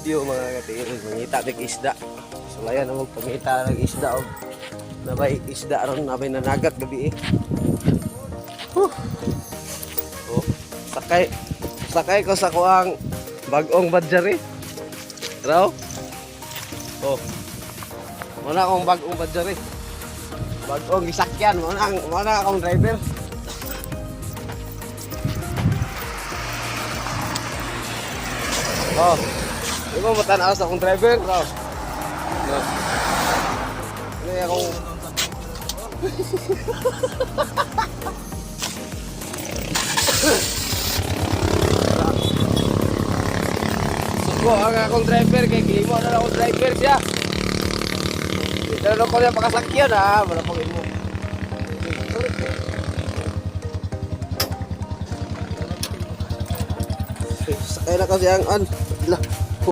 Video, mga katiil, mangita mig isda. Sulayan ang pangita ng isda og nabay isda ron, nabay nanagat gabi eh. Huh. Oh, sakay sakay ko sa kuang bagong badjari. Raw. Oh. Muna akong bagong badjari. Bagong gisakyan, muna akong driver. Oh. Di mo matanaw sa akong driver, bro. No. Ano yung akong. Suko ang akong driver kay gihimo na lang akong driver siya. Dito na ko niya pakasakyan ha, wala pang imo. Sakay na kasi ang an. La.